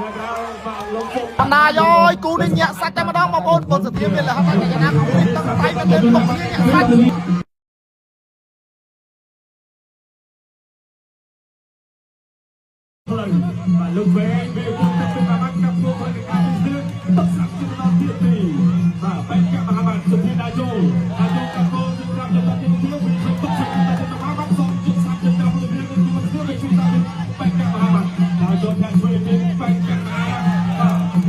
បណ្ដាយយគូនេះញាក់សាច់តែម្ដងបងប្អូនបុនសធាមានលហិតតែយ៉ាងណាគូនេះតឹងតែមែនទេទុកគ្នាញាក់សាច់ ផ្លូវបាទលោកវែងវាពុកទៅពីបាត់កាប់ពួកផ្លូវកាពីស្ទើទឹកសាប់ជាដល់ទៀតទីបាទបែកកាមហាបាទសុធាដាចូលដាចូលកាប់គោជិះក្រាបទៅទីទីវិញទឹកសាប់ទៅទៅបាត់សំជិះសាប់ជិះក្រាបទៅទីទីស្ទើវិញជួយតាមបែកកាមហាបាទដាចូលខាងជួយទីបែកកាបាទ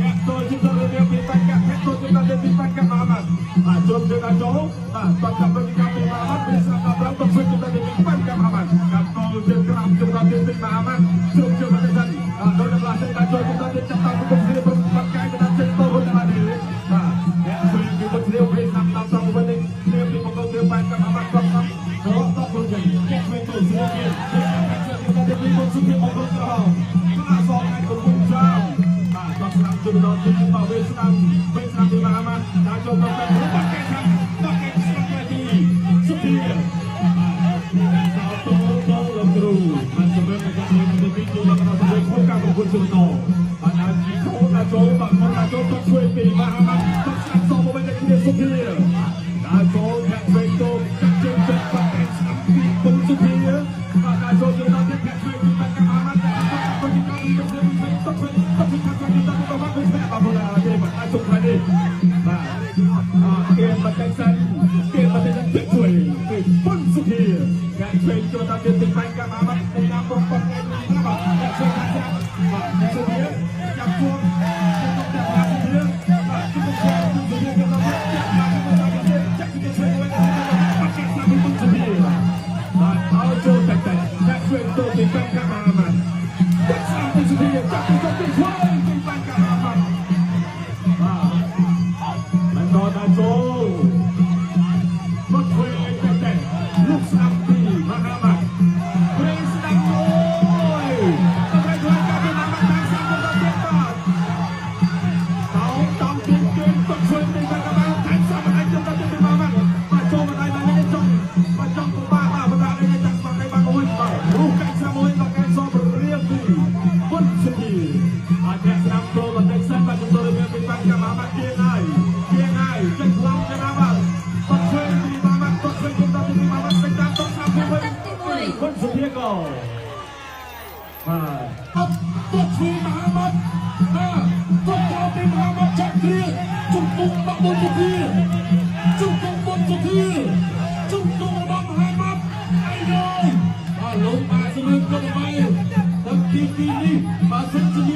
អ្នកចូលជិះទៅរៀបពីបែកកាអ្នកចូលជិះទៅទីបែកកាមហាបាទបាទជួបជិះដាចូលបាទបាត់កាប់ទៅកាប់ពីបាត់ពីស្រាប់ដល់ទៅជួយទៅទីបែកកាមហាបាទកាប់គោជិះក្រាបជិះដល់ទីមហាបាទជួបជិះទៅសិនដោយដល់ឡាសេដាចូលទៅទីចាប់តាមគុំគ្នាបាត់កាយទៅដល់ចិត្តទៅហូតដល់នេះបាទអ្នកជួយពីបុត្រវិញតាមតាមតាមវិញនេះពីមកទៅបែកកាមហាបាទគាត់តាមរកតខ្លួនចេញអ្នកជួយទៅស្រួលគេទៅទីបុត្រសុខភាពអង្គក្រហមក្លាសងឯកំពុងចាំបាទគាត់ស្ដាប់ជួយដល់ទីមកវិញស្ដាប់វិញស្ដាប់ពីមហាបាទដល់ចូលទៅបាត់កាយតាមបាត់កាយស្ដាប់ទីសុខភាពបាទតោតោលោកគ្រូបាទសម្រាប់ការមួយទៅទីចូលដល់ដល់ក្នុងការប្រកួតជុំតបាទដល់ជីខូដល់ចូលបាទមកដល់ចូលទៅជួយពីមហាបាទទៅស្ដាប់សមកវិញគ្នាសុភាដល់ចូលធាក់វិញទៅកាត់ជើងចិត្តបាត់តែស្ដាប់ពីពុនសុភាបាទដល់ចូលទៅដល់ធាក់វិញពីបាត់កាមហាបាទទៅទីកាត់ទៅទៅទៅទៅទៅទៅទៅទៅទៅបាទវិញបាទបាទទេបាទអាចជុំផ្នែកនេះបាទអគេបាត់តែសិនគេបាត់តែធាក់ជួយពីពុនសុភាធាក់វិញចូលដល់ទីបាត់កាមហាបាទទៅតាមប្រព័ន្ធថ្ងៃនេះបាទធាក់ជួយខាងស្ដាប់បាទសុភាចាប់ជួបទៅទៅតាមសុភាបាទជុំជួយសុភាគេដល់ចាប់តាមទៅចាប់ទៅជួយវិញបាត់គេស្ដាប់ពីពុនសុភាបាទឲ្យចូលតែតែធាក់ជួយទៅទីបាត់កាមហាបាទចាប់ស្ដាប់ពីសុភាចាប់ទៅទៅជួយទីបាត់កាមហាបាទបាទបន្តដល់ចូលមកជួយតែតែលោកស្ដាប់ពីមហាបាទព្រេងស្ដាប់មួយទៅប្រជួយកាពីមហាបាទតាមស្ដាប់ទៅទៀតបាទតោតោទីគេទៅជួយទីបាត់កាមហាតាមស្ដាប់ឲ្យទៅទៅទីមហាបាទបាទចូលមកដៃនេះចង់បាទចង់ពិបាកបាទបណ្ដានេះចាក់ស្បាក់ឲ្យបានមួយបាទរូបកាច់ស្ដាប់មួយបាទកាច់សបរៀងពីពុនសុធីអាចអ្នកស្ដាប់ចូលបន្តិចសិនបាទខ្ញុំទៅរៀបពីបាត់កាមហាបាទទៀងហើយទៀងហើយចេញខ្លាំងណាស់បាទបាទជួយទីមហាបាទទៅជួយទៅទីមហាបាទទៅតាមទៅស្ដាប់ពីវិញពុនសុធីក៏បាទ អត់ទៅជួយមហាបាទបាទទៅចូលពីមហាបាទចាក់គ្រាជុំទុំបាក់បុនសុធាជុំទុំបុនសុធាជុំទុំរបស់មហាបាទអីយយបាទលោកបាទសម្រាប់ក៏បាយដល់ទីទីនេះបាទសិនជា